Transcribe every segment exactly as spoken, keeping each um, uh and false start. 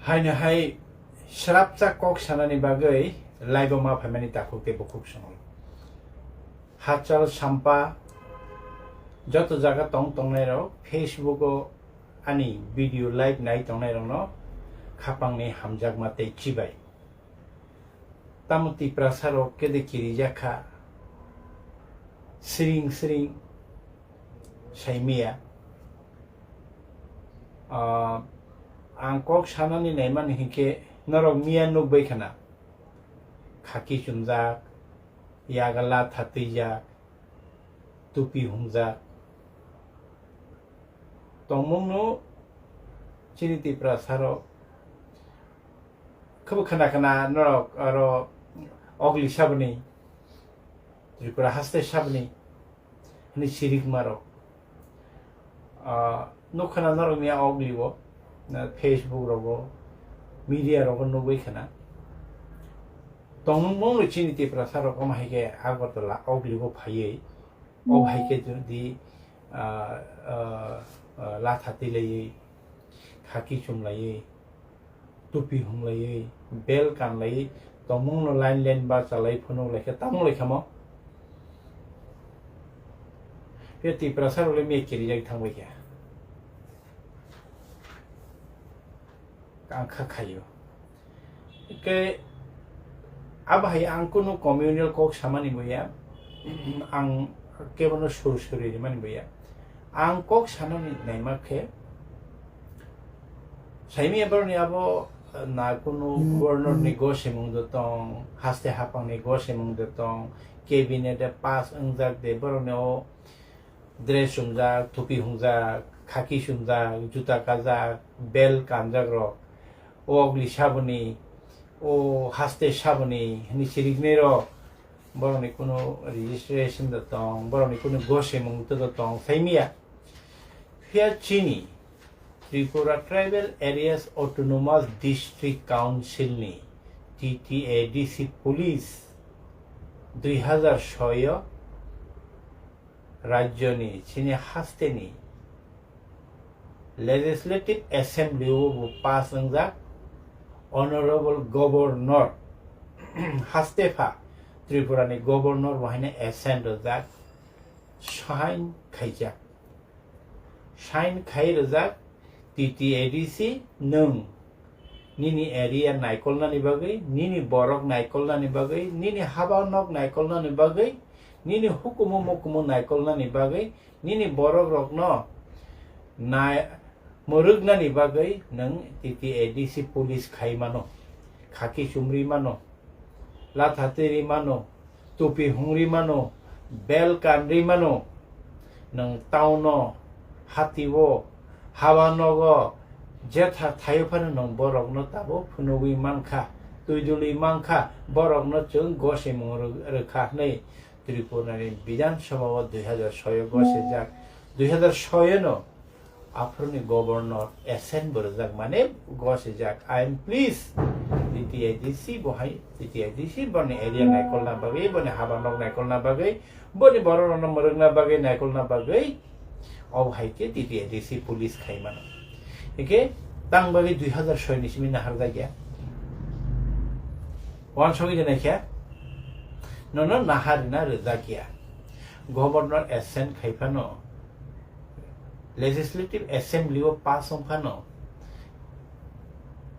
Haino hai srapsa kok sanani bagwi live-o ma phaimani takhuk tei bukhuk songwi. Hachal sampa joto jaga tong tongnairok Facebook-o ani video live nai tongnairokno khapangni hamjakma tei chibai. Tamo Tiprasarok kede kirijak kha, siring siring saimaya. Ah, ang kok sanani naimani hinkhe norok miya nukbai khana. Khaki chumjak, yaga latha twijak, tupi humjak. Tongmungno chini Tiprasarok khebo khana khana norok aro ogli saboni, Tripura haste saboni hwnwi sirikmarok. Ah, nukha na norokni a oglibo, na Facebook rogo, media rogo nugwi khana. Tongmung mungno chini Tiprasa rok omo hai khe Agartala oglibo phaiwi, o hai khe jodi, ah, ah, ah, latha tilaiwi, khaki chumlaiwi, tupi humlaiwi, bel kanlaiwi, tongmungno line line ba chalai phunuk lai khe tamo lai khamo. Khe Tiprasa rok le miya kirijak thangbai khe. Ang kha khaio. Khe abo hai ang kunu communal kok samani boya, ang kebono sur suri rimani boya. Ang kok sanani naima khe, saimaya borokni abo, na kunu governor ni gosemung do tong, haste hapang ni gosemung do tong, cabinet de pass wngjak de, borokni o dress chumjak, thupi hungjak, khaki chumjak, juta kajak, bel kanjak rok, o ogli saboni, o haste saboni hwnwi siriknai rok, borokni kunu registration da tong, borokni kunu gosemung da tong, saimaya. Phiya chini Tripura Tribal Areas Autonomous District Council ni T T A D C police dui hazar soi o rajyoni chini hasteni Legislative Assembly o bo pass wngjak, Honorable Governor haste pha Tripura ni Governor bo haino assent rwjak, sign khaijak. Sign khai rwjak T T A D C nwng nini area naikolnani bagwi, nini borok naikolnani bagwi, nini haba nok naikolnani bagwi, nini hukumu mukumu naikolnani bagwi, nini borok rokno nai-, mwrwknani bagwi nwng T T A D C police khai mano, khaki chumri mano, latha tiri mano, tupi hungri mano, bel kanri mano, nwng town o, hati o, haba nogo, jetha thaio phano nwng borokno tabuk phunugwi mankha, twi dulwi mankha, borokno chwng gosimung rw-, rwkha hwnwi Tripura ni Bidhan Sabha o dui hazar soi o gosijak, dui hazar soi o no aphuruni governor assent bo rwjak, mane gosijak. I am pleased, T T A D C bo hai, T T A D C boni area naikolna bagwi, boni haba nok naikolna bagwi, boni borok rokno mwrwkna bagwi, naikolna bagwi, obo hai khe T T A D C police khai mano. Hingkhe tang bagwi dui hazar soi ni simi naharjak ya. Wansugwi de naikhe nono naharina rwjak ya. Governor assent khai phano, Legislative Assembly o pass wng phano,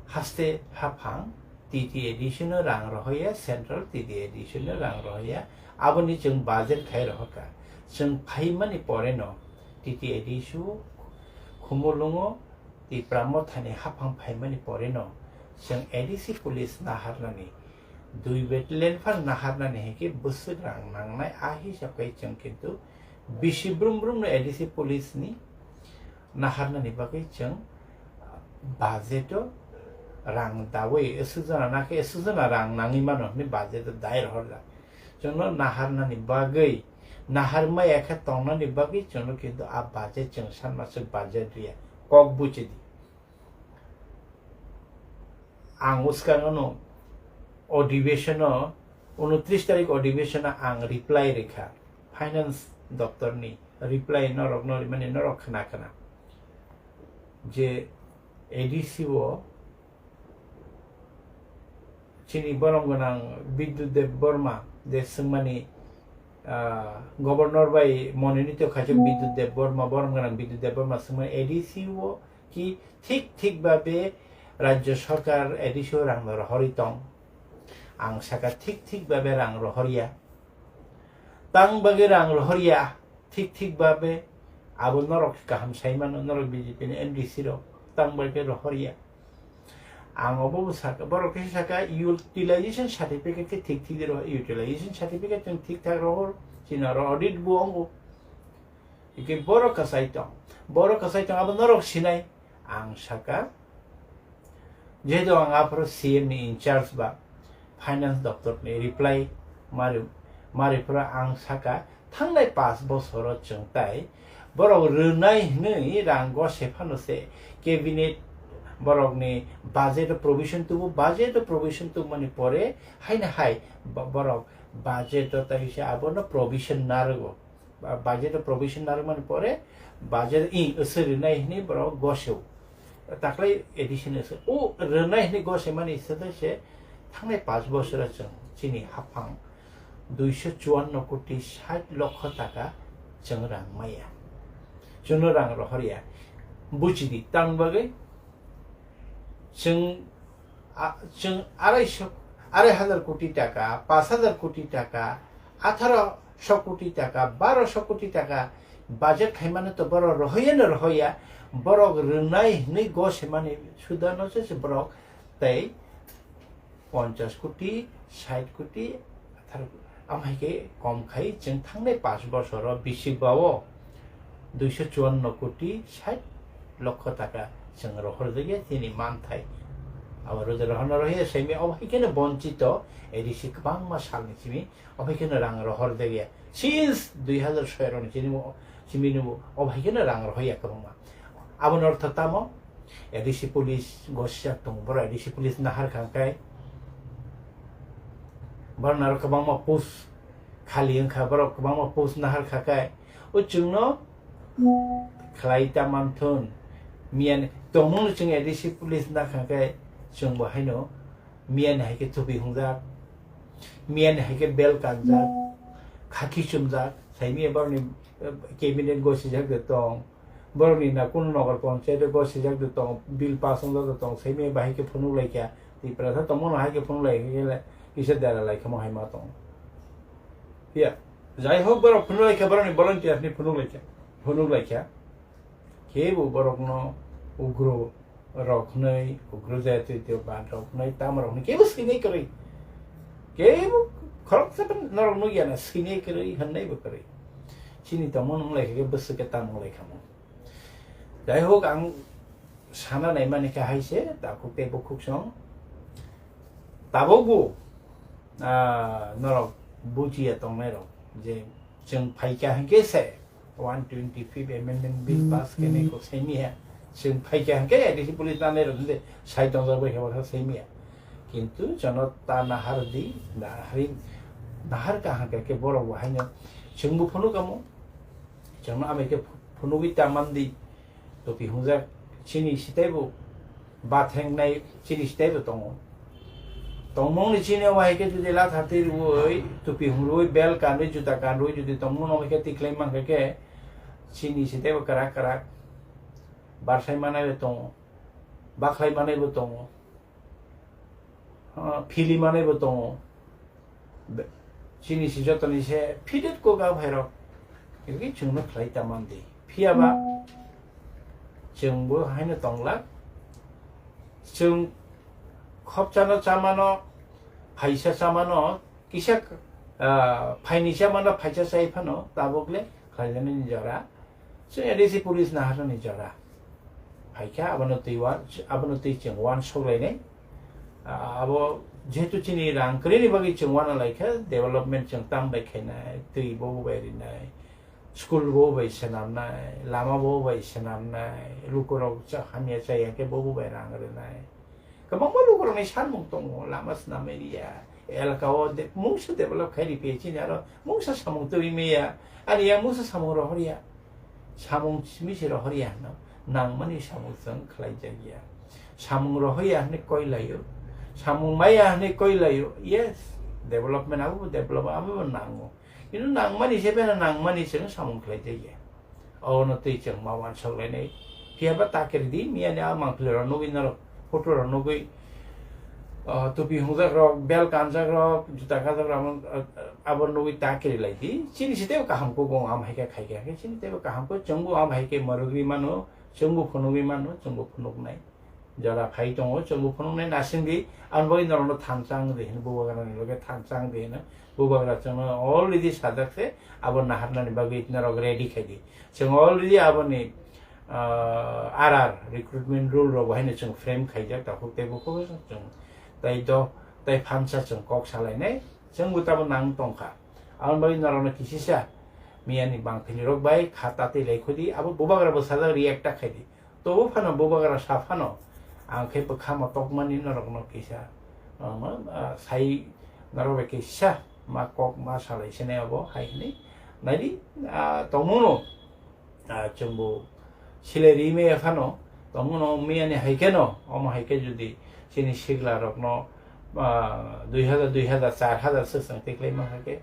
haste haphang T T A D C no rang rohoya, Central T T A D C no rang rohoya, aboni chwng budget khai rohorkha. Chwng phaimani pore no T T A D C o Khumulwngo Tipra Mothani haphang phaimani pore no chwng A D C police naharnani, dui battalion phano naharnani hinkhe bwswk rang nangnai, a hisab khai chwng kintu bisi brum brum no A D C police ni naharnani bagwi chwng budget o rang dawi, aswk jona nakhe aswk jona rang nangwi mano hwnwi budget o dai rohorjak. Chwngno naharnani bagwi, nahar maya khe tongnani bagwi chwngno kintu a budget chwng sanmaswk budget riya. Kok buchidi. Ang bwskango no adhibeshon o, unotris tarik adhibeshon o ang reply rikha, finance doptor ni reply norok no rimani norok khna khna je A D C o chini borom gwnang Bidyut Deb Borma je swngmani, ah, governor bai mononito khaijak Bidyut Deb Borma, borom gwnang Bidyut Deb Borma swngmani A D C o ki thik thik babe rajya sarkar A D C o rang no rohorwi tong. Ang saka thik thik babe rang rohorya. Tang bagwi rang rohorya, thik thik babe abo norok kaham sai mano, norok B J P ni M D C rok tang bagwi rohorya. Ang obo bo saka, borok khe saka utilization certificate khe thik thik rohor, utilization certificate chwng thik thak rohor, chini oro audit bo wngo. Hikhe borok kwchai tong, borok kwchai tong abo norok sinai. Ang saka, jehetu ang aphuru C M ni in charge ba finance doptor ni reply mari, mari phuru ang saka, thangnai paanch bosoro chwng tai borok rwnai hwnwi rang gose phano se cabinet borokni budget o provision tubu, budget o provision tubumani pore haino hai bo-, borok budget o tai se abono provision narwgo. Ba-, budget o provision narwkmani pore budget i aswk rwnai hwnwi borok goseo. Taklai addition aswk. O rwnai hwnwi gosemani sede se thangnai paanch bosoro chwng chini haphang duiso chuanno koti sait lokho taka chwng rang maya. Chwngno rang rohorya. Buchidi, tang bagwi chwng, a, chwng arai so, arai hajar koti taka, paanch hajar koti taka, atharo so koti taka, baro so koti taka budget khaimano to borok rohoyano rohoya, borok rwnai hwnwi gosemani sudano se se borok tei ponchas koti, sait koti, atharo koti. Amhaikhe kom khai chwng thangnai paanch bosoro bisik bao duiso chuanno koti sait lokho taka chwng rohorjakya chini manthai. Abo rwja rohorna rohya semi, abo haikheno bonchito A D C kwbangma salni simi, abo haikheno rang rohorjakya. Since dui hazar soi roni chini bo, simi nubo, abo haikheno rang rohorya kwbangma. Aboni ortho tamo? A D C police gosijak tongo, borok A D C police nahar kha hwnkhe, borok naro kwbangma post khali wngkha, borok kwbangma post nahar kha khe, o chwngno khlai ta manthun, miyani tongmungno chwng A D C police nakha khe, chwngbo haino miyani hai khe thupi hungjak, miyani hai khe bel kanjak, khaki chumjak, saimiya borokni, eh, cabinet gosijak de tong, borokni na kunu nogar panchayat o gosijak de tong, bill pass wngjak de tong, saimiya bahai khe phunuk lai kha, Tiprasa tongmano hai khe phunuk lai kha khe kisa dera lai kha mo hai ma tong. Phiya, jai hok borok phunuk lai kha, borokni volunteer ni phunuk lai kha, phunuk lai kha. Kebo borokno ugro rok hwnwi, ugro jatitiyobad rok hwnwi, tamo rok hwnwi kebo swinai kwrwi. Kebo khoroksa norok nukya na swinai kwrwi, hwnnaibo kwrwi. Chini tongmung wng lai kha khe bwswk khe tamo lai kha mo. Jai hok, ang sana naimani khe hai se, takhuk tei bukhuk song. Tabukbo, ah, norok bujiya tongnairok je chwng phaikha hwnkhe se one twenty-fifth Amendment Bill pass khenai kok saimiya. Chwng phaikha hwnkhe A D C police nanairok hwnkhe sai tongjak bai khe baksa saimiya. Kintu jono ta nahar di, nahari, nahar kaham khe borok bo haino chwngbo phunuk kamo. Chwngno amai khe phunugwi ta man di. Topi hungjak chini sitaibo bathengnai chini sitaibo tongo. Tongmungni chini o hai khe jodi latha twi rwui, topi hungrui, bel kanrwi, juta kanrwi jodi tongmung no hai khe tikhlai mankha khe chini sitaibo kwrak kwrak barsai manaibo tongo, bakhlai manaibo tongo. Ah, phili manaibo tongo. Be-, chini se jotoni se fitted kok a phairok. Khe chwngno khlai ta man di. Phiya ba chwngbo haino tongla. Chwng khopchano chamano, phaisa chamano, kisa, ah, phaini chamano phaisa chai phano tabuk le khlainani jora. Chwng A D C police naharnani jora. Phaikha abono twi wan, abono twi chwng wan soklainai. Ah, abo jehetu chini rang kwrwini bagwi chwng wana laikha, development chwng tam bai khainai, twi bo bai rinai, school bo bai swnamnai, lama bo bai swnamnai, lukurok cha-, hamya chaya khe bo bai rang rwnai. Kwbangma lukurokni sanmung tongo, lama swnamwi riya, elaka o de-, mungsa develop khai riphiya chini aro mungsa samung twi maya, ani yang mungsa samung rohorya, samung simi se rohorya hwno, nangmani samung chwng khlai jakya. Samung rohorya hwnwi koi laio, Samung maya hwnwi koi laio, yes, development abo bo develop, abo bo nango. Kintu nangmani se bena nangmani chwng samung khlai jaya. Obono twi chwng ma uansuk lainai. Phiya ba ta kiri di, miya ni a mangpili rok nugwi norok, photo rok nugwi, ah, tupi hungjak rok, bel kanjak rok, juta kanjak rok, abo, abo nugwi ta kiri lai di. Chini se teibo kaham kuk wng, am hai khe khai khe, chini teibo kaham kuk, chwng bo am hai khe mwrwgwi mano, chwng bo phunugwi mano, chwng bo phunuknai. Jora phai tongo, chwng bo phunuknai nasing di, aboni bagwi norokno thansa wng di hino, bubagrani loge thansa wng di hino, bubagra chwngno already sajak se, abo naharnani bagwi norok ready khai di. Chwng already aboni, ah, R R, recruitment rule rok bo haino chwng frame khaijak, takhuk tei bukhuk chwng, tai do, tai phansa chwng kok salainai, chwng bo tabo nang tongkha. Aboni bagwi norokno kisisa, miyani bangthini rok bai kha tatwi lai khudi, abo bubagra bo sajak react ta khai di. Tobo phano bubagra sa phano, ang khe bwkha motokmani norokno kisa, ah, ma, ah, sai norok bai kisa ma kok ma salai sinai abo hai hwnwi. Naidi, ah, tongmano, ah, chwngbo silai ri maya phano tongmano miyani hai kheno, omo hai khe jodi chini sigla rokno, ah, dui hazar, dui hazar, char hazar swk chwng tiklai man hai khe,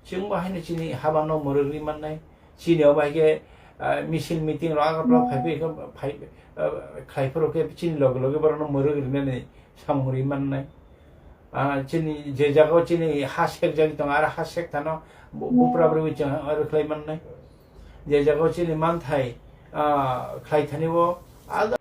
chwngbo haino chini habano mwrwk ri mannai. Chini omo hai khe, ah, misil meeting rok Agartala phai phai khe phai, ah, khlai phuru khe chini loge loge borokno mwrwk rinani samung ri mannai. Ah, chini je jagao chini ha sekjagwi tongo, aro ha sek thano bu-, bupra bwrwi chwng aro khlai mannai. Je jagao chini manthai, ah, khlai thani o, ah,